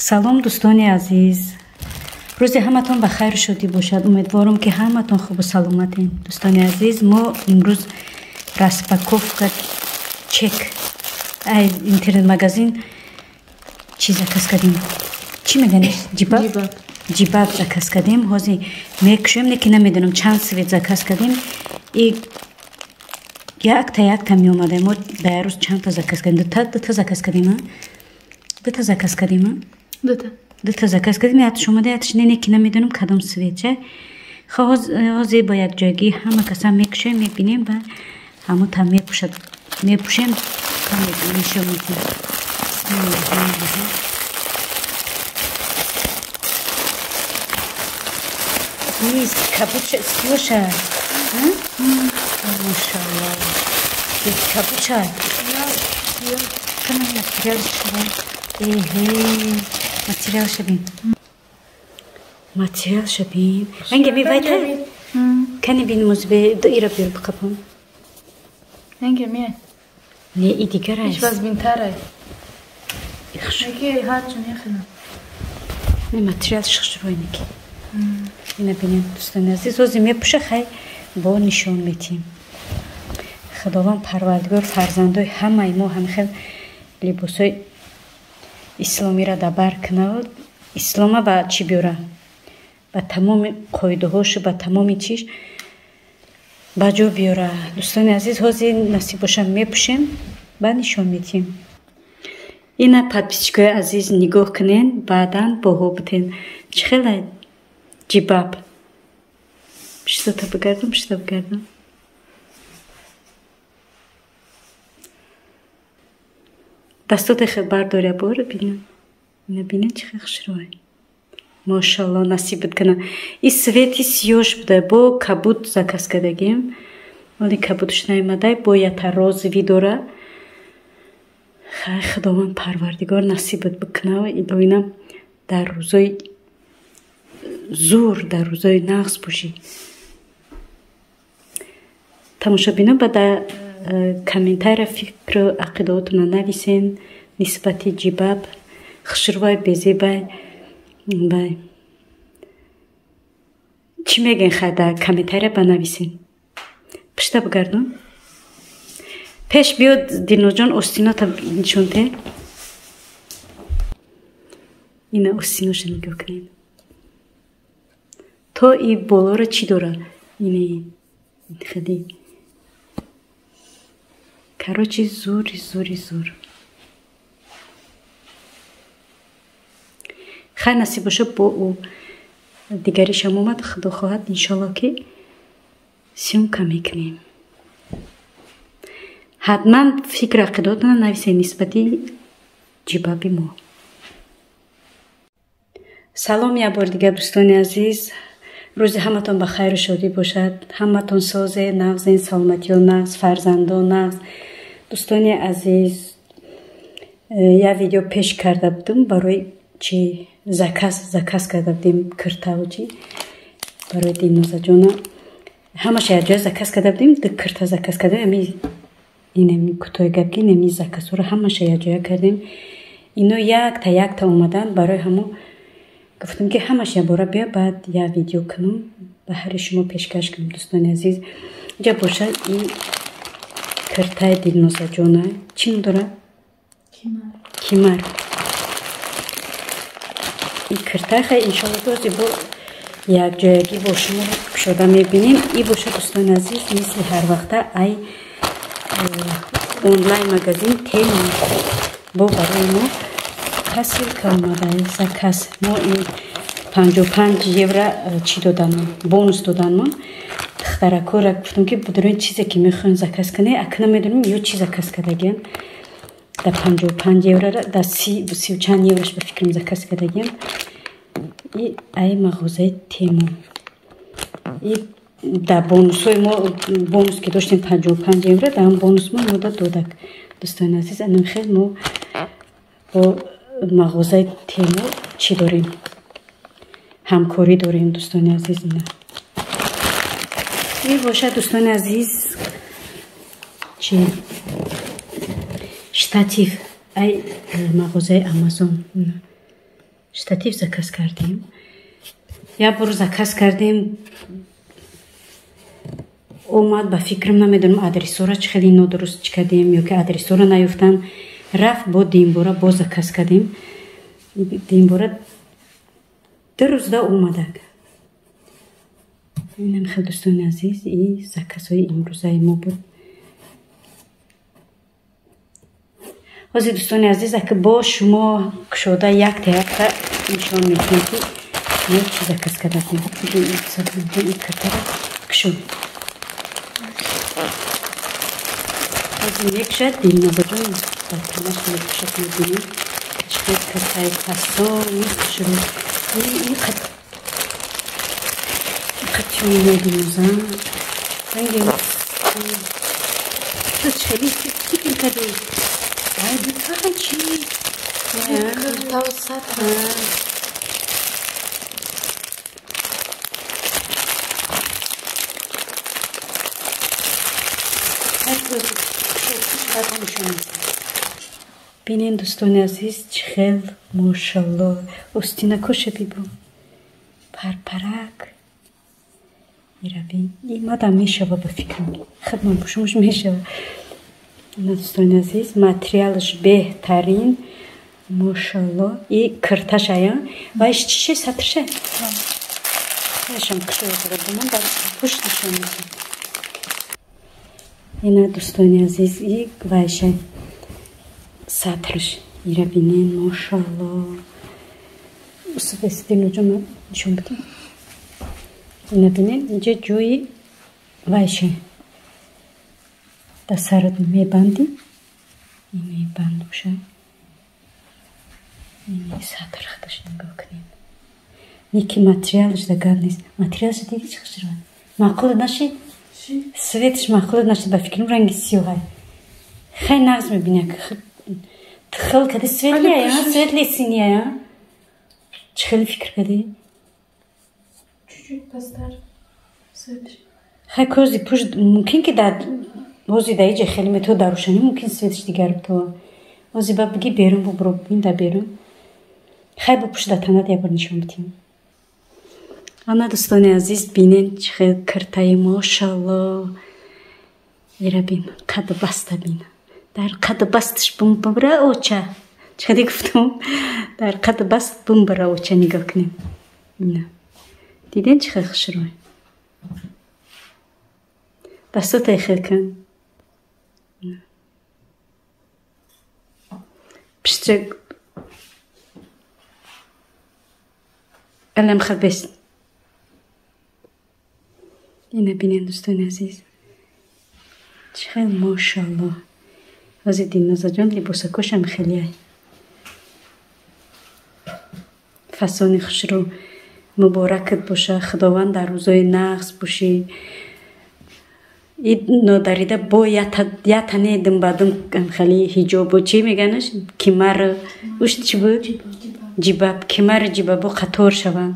Салом, дӯстони азиз, рӯзи ҳаматон ба хайру шодӣ бошад. Умедворам, ки ҳаматон хубу саломатем. Дӯстони азиз, мо имрӯз распаковка чек, ай интернет-магазин чӣ заказ кардем? Чӣ меганиш? Ҷибаб, ҷибаб заказ кардем. Ҳозир мекушоем, не ки намедонам чанд цвет заказ кардем. И якта якта меомада. Мо дар як рӯз чандта заказ кардем? Дута заказ кардем, дута заказ кардем. Дута. Дута заказ кардем, ятш омада, ятш не, ки намедонам кадом цвет ча. Хо, ҳозир бо якҷоягӣ ҳама каса мекушоем, мебинем ва ҳамо та мепӯшад, мепӯшем, нишон медиҳем. Низ кабуча, сиёша, машалло, кабуча. Кана материал шуба? Эҳе, материал шабин, материал шабин. Анге ми вайта кани бин, музбе ира бир бқапам. Анге ми. Не, и дигар аст. Иш вазбинтар. Неки ҳарчун яхина. Не, материал шухшурой неки. Ина бинем, дӯстони азиз, ҳозир мепӯша, хай бо нишон метиҳем. Худованд Парвардигор фарзандои ҳамаи мо ҳамихел либосҳои исломиро дабар кунад, ислома ба чӣ биёра, ба тамоми қоидаҳошу, ба тамоми чиш ба ҷо биёра. Дӯстони азиз, ҳозир насиб боша мепӯшем, ба нишон метиҳем. Ина, подписчикои азиз, нигоҳ кунен, баъдан боҳо бутен. Чӣ хела ҷибаб? Пиштата бигардам, пишта бигардам. Дастоте хел бардоря, бор бинам. Ина бинен, чӣ хел хушрӯй. Мошалло, насибат кана. И цвети сиёш буда, бо кабуд заказ кардагим. Оли кабудш наомадай, бо ята розовый дора. Хай, Худованд Парвардигор насибат бикунав, илоинам дар рӯзои зур, дар рӯзои нағз бошӣ. Тамошобино, ба дар комментария фикру ақидаотонро нависен нисбати ҷибаб. Хушрӯвай, безебай, бай чӣ мегӯен? Хай, дар комментария банависен. Пишта бигардон. Пеш биёд, Дилнозҷон, остинота нишонте. Ина остиноша нигоҳ кунед. То и болоро чӣ дора? Ини хеле, короче, зури зури зур. Хай, насиб боша, бо ӯ дигаришам омад, худо хоҳад, иншолло, ки съёмка мекунем. Ҳатман фикру ақидаотонро нависед нисбати ҷибаби мо. Салом як бори дигар, дӯстони азиз, рӯзи ҳаматон ба хайру шодӣ бошад. Ҳаматон созе, нағзен, саломатиё нағз, фарзандо нағз. Дӯстони азиз, як видео пеш карда будум барои чи заказ карда будем, киртаву чи барои Дилнозаҷона. Ҳамаша якҷоя заказ карда будем, ду кирта заказ кардем. Ами инами кӯтоҳи гап, ки инами заказҳоро ҳамаша якҷоя кардем. Ино якта якта омаданд, барои ҳамо гуфтам, ки ҳамаш якбора биё, баъд як видео кунам, ба ҳари шумо пешкаш кунам. Дӯстони азиз, инҷа боша и киртаи Дилнозаҷона. Чӣ ном дорад? Кимар. И киртай, хай, иншолло, ки бо якҷоягӣ бо шумо кушода мебинем. И боша, дӯстони азиз, мисли ҳарвақта ай онлайн магазин Тему бо барои мо посылка омада, заказ. Мо ин 55 евро чӣ доданмон, бонус доданмон. Духтаракора гуфтам, ки будурин чизе ки мехоҳем заказ кунем. Акна медонем ё чӣ заказ кардагиям дар 55 евро, дар сию чанд еврош ба фикрам заказ кардагиям. И ай мағозаи Тему и дар бонусҳои мо, бонус ки доштем 55 евро, дар ҳам бонус мо мода додак. Дӯстони азиз, анам хел мо бо мағозаи Тему чӣ дорем, ҳамкорӣ дорем. Дӯстони азиз, ина и бошад, дӯстони азиз, чи штатив ай мағозаи Амазон. Штатив заказ кардем. Як бор заказ кардем. Омад, ба фикрам намедонам адресора чӣ хеле нодуруст чӣ кардем ё ки адресора наёфтан. Рафт бо димбора боз заказ кардем. Димбора 2 рӯзда омадак. Инам хел дӯстони азиз, и заказҳои имрӯзаи мо буд. Ҳозир дӯстони азиз, ака бо шумо кушода якта якта нишон медиҳем, ки мо чӣ заказ кардем. Кушод. Ҳозир мекушад, Дилнозаҷон дар танаш мекушад, мебинем. Чӣ хел киртаи фасони хушрӯ. Ин қатёни Дилноза. Ранги ту чӣ хели фикр кардӣ? Ай, бифаҳм чӣ? Бинен дӯстони азиз, чӣ хел мошалло остинакоша бибу парпарак ира бин. Мадам мешава ба фикрам, хидмат бошумуш мешава. Дӯстони азиз, материалаш беҳтарин мошалло. И кирташая ва иш чише сатрше шам кушоядарабуман дар пушт нишон медиҳам. Ина дӯстони азиз, и вайша сатрш ира бинен мошалло. Усубесидинуҷо нишон бидем. Ина бинен, инҷа ҷои вайша дар сарат мебандӣ, ини бандуша, ини сатр худаш нигоҳ кунед. Ники материалаш да гап нест. Материалаш диди чӣ хушрӯ? Маъқул нашид? Светаш маъқул нашид, ба фикрам ранги сиёҳай. Хай нағз мебинӣ. Тхел кади светлия, светли синия. Чӣ хеле фикр кардӣ? Чуть-чуть пастар светш. Хай кози пушт мумкин ки дар ҳозир дар иҷа хеле метавон дар рӯшанӣ мумкин светш дигар битова. Ҳозир ба биги берун бубуро бин дар берун. Хай бо пушт дар танат як бор нишон бидем. Ана дӯстони азиз, бинен чӣ хел киртаи мошалло. Ира бин, қаду баста бин. Дар қаду басташ бумбара оча. Чӣ хеле гуфтам? Дар қаду баст бумбара оча нигоҳ кунем. Ина. Диден чӣ хел хушрӯй? Дастотаи хел кун. Пиштра алам хабес. Ина бинен дӯстони азиз. Чӣ хел мошалло. Ҳозир Дилнозаҷон либосакошам хеле фасони хушрӯ муборакат боша. Худованд дар рӯзои нағз бошӣ. И нодарида бо ятане димбадим хеле ҳиҷобу чӣ меганаш? Кимар уш чӣ буд? Ҷибаб. Кимар ҷибабо қатор шаванд.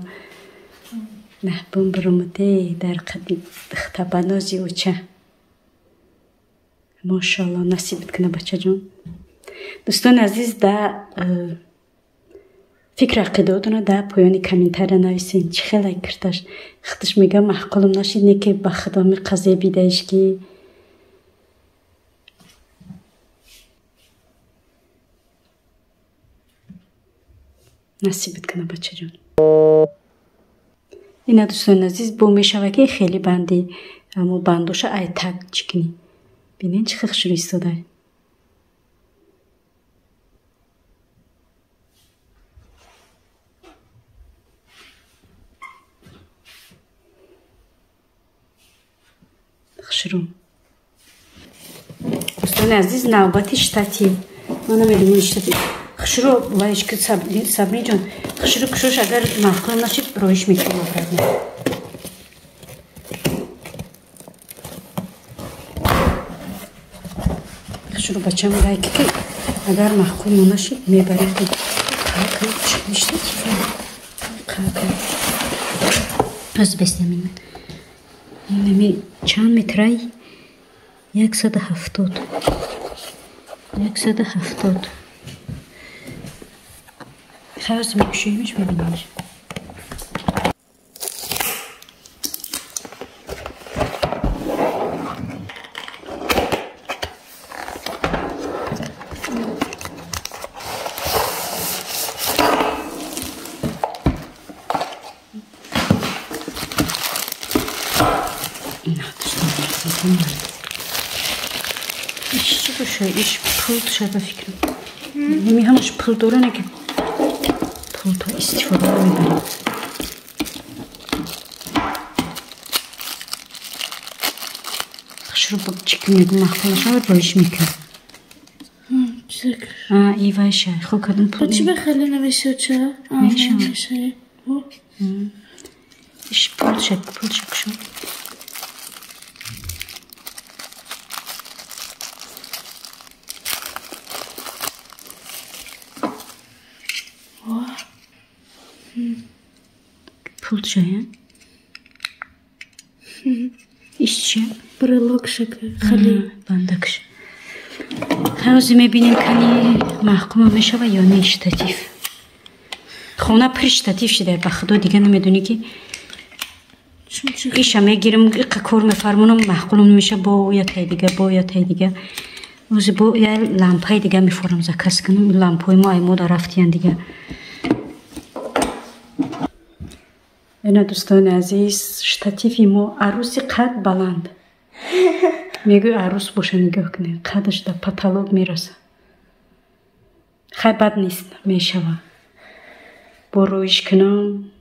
На бумбурумуде дар қади духтабанози оча. Мошалло, насибат кунад бачаҷон. Дӯстони азиз, да фикр ақидаотонро дар поёни комментария нависен. Чӣ хеле кирташ худаш мегӯям маъқулам нашид, не ки ба худоми қазия бидаиш ки насибат кунад бачаҷон. Ина дӯстони азиз, бо мешавад ки хеле банди амо бандоша айтак чӣ кунӣ. Бинен чӣ хел хушрӯ истодай. Хушрӯ. Дӯстони азиз, навбати штатив. Ман намедонам штатив. Хушрӯ вайш ки Сабриҷон, хушрӯ кушош агар маъқул нашид, роиш мекунем обратно. Хушрӯ бачам гайки ки агар маъқул нашид мебарем. Аз беснамин. Инами чанд метрай? 170. 170. Хайр, мекушоимиш, мебинемш. Иш чӣ боша? Иш пул шояд, ба фикрам. Неми ҳамаш пул дора, не ки пулто истифода мебарем. Хушрӯ чӣ ки мегӯ, маъқул нашавад, роиш мекунам. И вайша хо кадом пул. Чӣ бихали нависоча? Мешава. Иш пул шак, пул шак шо. Пул чая? Иш чия? Брелок шака, хали. Бандакш. Ҳозир мебинем, кани маҳкума мешава ё не штатив. Хона пур штатив шида, ба худо, дига намедонӣ ки иша мегирам, иқа кор мефармонам, маъқулум намеша, бо ятай дига, бо ятай дига. Ҳозир бо я лампаи дига мефорам, заказ кунам, лампои мо ай мода рафтиян дига. Ина, дӯстони азиз, штативи мо арӯси қад баланд. Мегӯй арӯс боша, нигоҳ кунед, қадаш дар потолок мераса. Хай, бад нест, мешава. Бо роиш кунам,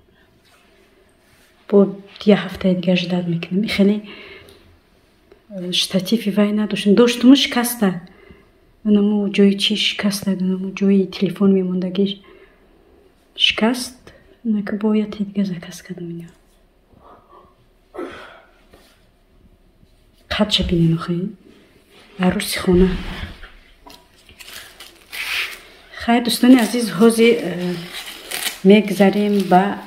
бо як ҳафтаи дигар ждать мекунам. Хеле штативи вай надоштам. Доштуму шикаста. Анаму ҷои чи шикаста, анаму ҷои телефон мемондагиш шикаст. Нака бо яте дига заказ кардам ино. Қадша бинен охи. Арӯси хона. Хайр, дӯстони азиз, ҳозир мегзарем ба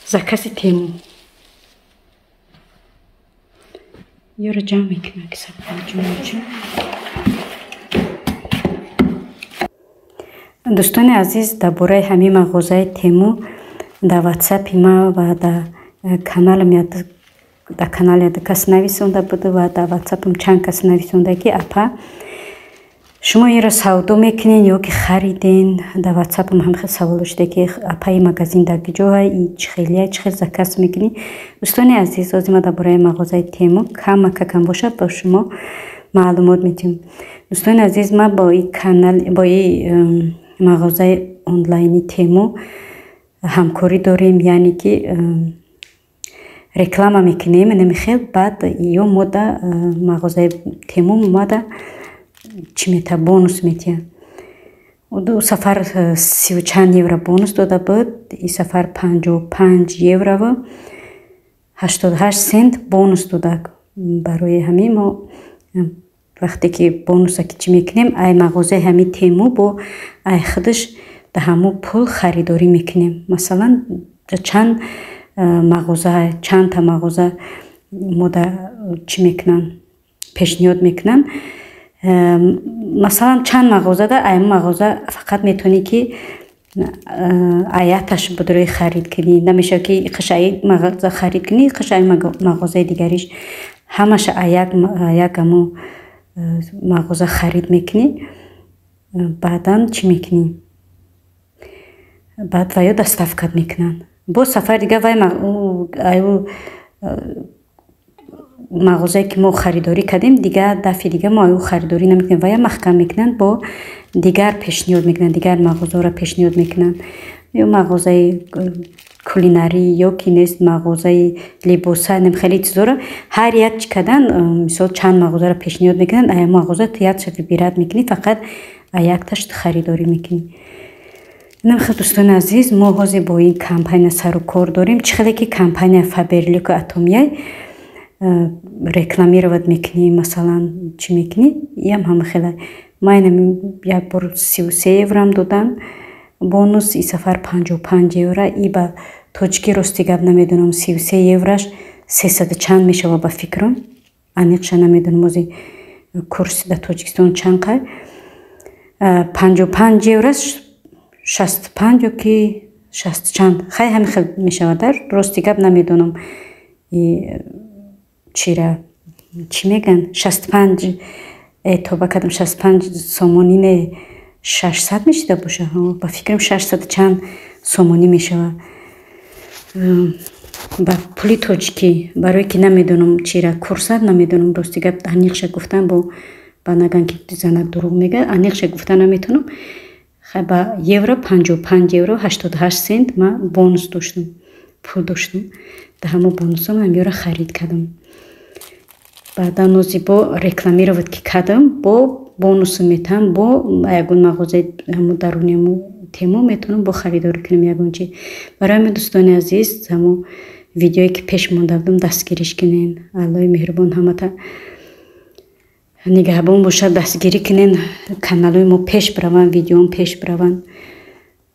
закази Тему. Ёро ҷамъ мекунам, ки сабр. Дӯстони азиз, дар бораи ҳамин мағозаи Тему дар ватсапи ма ва дар каналам, дар канали яд кас нависонда буд ва дар ватсапам чанд кас нависонда, ки апа, шумо инро савдо мекунен ё ки хариден. Дар ватсапам ҳам хел саволо шуда, ки апа, и магазин дар куҷоа, и чӣ хелия, чӣ хел заказ мекунӣ? Дӯстони азиз, ҳозир ма дар бораи мағозаи Тему камакакам бошад ба шумо маълумот медиҳам. Дӯстони азиз, ма бо и канал, бо и мағозаи онлайни Тему ҳамкорӣ дорем, яъне ки реклама мекунем намихел, баъд ё мода мағозаи Тему мода чӣ мета, бонус метиҳад. Ду сафар 30 чанд евро бонус дода буд, и сафар 55 еврову 88 сент бонус дода. Барои ҳамин мо вақте ки бонуса ки чӣ мекунем, ай мағозаи ҳамин Тему бо ай худаш да ҳамун пул харидорӣ мекунем. Масалан, чанд мағоза, чандта мағоза мода чӣ мекунанд, пешниҳод мекунанд. Масалан, чанд мағозада, ай мағоза фақат метавонӣ ки аяташ будрои харид кунӣ. Намешавад ки иқаш ай мағоза харид кунӣ, иқаш ай мағозаи дигариш. Ҳамаша аяк ҳамун мағоза харид мекунӣ, баъдан чӣ мекунӣ, баъд ваё доставкат мекунанд. Боз сафари дигар вай аю мағозае ки мо харидорӣ кардем, дигар дафъи дигар мо аю харидорӣ намекунем, вая маҳкам мекунанд, бо дигар пешниҳод мекунанд, дигар мағозаро пешниҳод мекунанд, ё мағозаи кулинарӣ, ё ки нест мағозаи либоса, хеле чизоро ҳар як чӣ кардан. Мисол, чанд мағозаро пешниҳод мекунанд, ая мағоза ту якша выбирать мекунӣ, фақат якташ ту харидорӣ мекунӣ. Хел, дӯстони азиз, мо ҳозир бо ин компания сару кор дорем. Чӣ хеле ки компания Фаберлику Атомияй рекламировать мекунӣ, масалан, чӣ мекунӣ, иам ҳама хела. Ма як бор 33 евроам додам бонус, и сафар 55 евро. И ба тоҷикӣ, рости гап, намедонам, 33 евроаш сесаду чанд мешава, ба фикрам, аниқша намедонам, ози курси дар Тоҷикистон чанд қай. 55 евро 65 ё ки 60 чанд, хай ҳамин хел мешавад. Рости гап намедонам, чира чӣ мегӯянд, 65 тоба кардам, 65 сомонӣ не, 600 мешида боша, ба фикрам 600 чанд сомонӣ мешавад ба пули тоҷикӣ. Барое ки намедонам чира курсат намедонам, рости гап аниқша гуфтан бо ба наган ки занак дурӯғ мегӯяд, аниқша гуфта наметавонам. Хай, ба евро 55 евро 88 сент ман бонус доштам, пул доштам, дар ҳамо бонусам ҳамёра харид кардам. Баъдан нози бо рекламировать ки кардам, бо бонусу метаҳам, бо ягон мағозаи ҳамо даруни ҳамо Temu метавонам бо харидорӣ кунам ягон чи. Барои ҳамин, дӯстони азиз, ҳамо видеое ки пеш монда будам, дастгириш кунен. Аллоҳи меҳрубон ҳамата нигаҳбон бошад. Дастгирӣ кунен, каналҳои мо пеш бираванд, видеоам пеш бираванд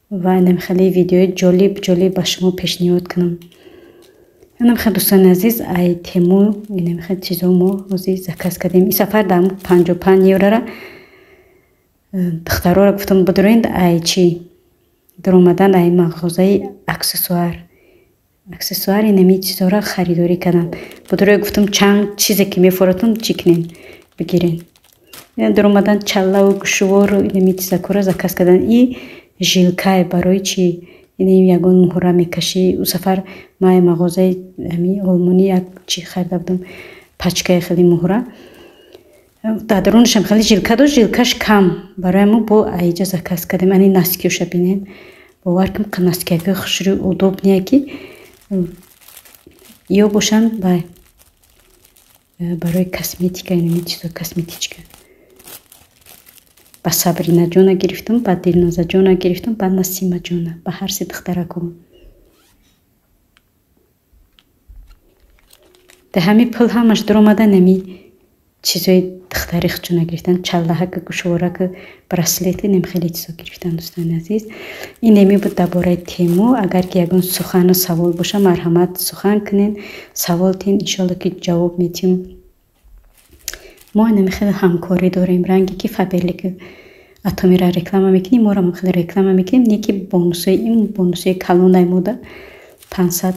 ва инам хеле видеои ҷолиб ҷолиб ба шумо пешниҳод кунам. Инам хел, дӯстони азиз, ай Temu инам хел чизо мо ҳозир заказ кардем. Ин сафар дар 55 еврора духтарора гуфтам, бидуроед ай чӣ даромадан, ай мағозаи аксессуар инами чизора харидорӣ карданд. Бидуроед, гуфтам, чанд чизе ки мефоратон, чӣ кунен, бигирен. Даромадан чаллаву гӯшвору инами чизакора заказ кардан. И жилкае барои чӣ, ин ягон муҳра мекашӣ. Ӯ сафар ман мағозаи ҳами олмонӣ як чӣ харида будам, пачкаи хеле муҳра, дар дарунашам хеле жилка дошт, жилкаш кам. Барои мо бо аиҷа заказ кардем. Ани носкиёша бинед, бовар кун, носкиякои хушрӯ, удобные ки ё бошанд барои косметика, инами чизо, косметичка. Ба Сабринаҷона гирифтам, ба Дилнозаҷона гирифтам, ба Насимаҷона, ба ҳар се духтарако. Дар ҳамин пул ҳамаш даромада нами чизои духтари худшона гирифтан, чаллаҳака, гӯшворака, браслети, нем хеле чизо гирифтан. Дӯстони азиз, ин неми буд дар бораи Temu. Агар ки ягон сухану савол боша, марҳамат, сухан кунен, савол тин, иншолло ки ҷавоб метиҳем. Мо инами хеле ҳамкорӣ дорем, ранге ки Фаберлик Атомира реклама мекунем, моро хеле реклама мекунем, не ки бонусои ин бонусои калонай мода 500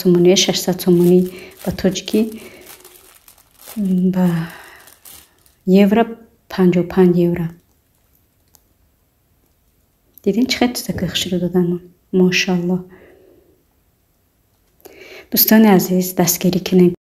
сомонӣ, 600 сомонӣ ба тоҷикӣ, ба евро 55 евро. Дидин, чӣ хел чизаки хушрӯ додан, мошалло. Дӯстони азиз, дастгирӣ кунем.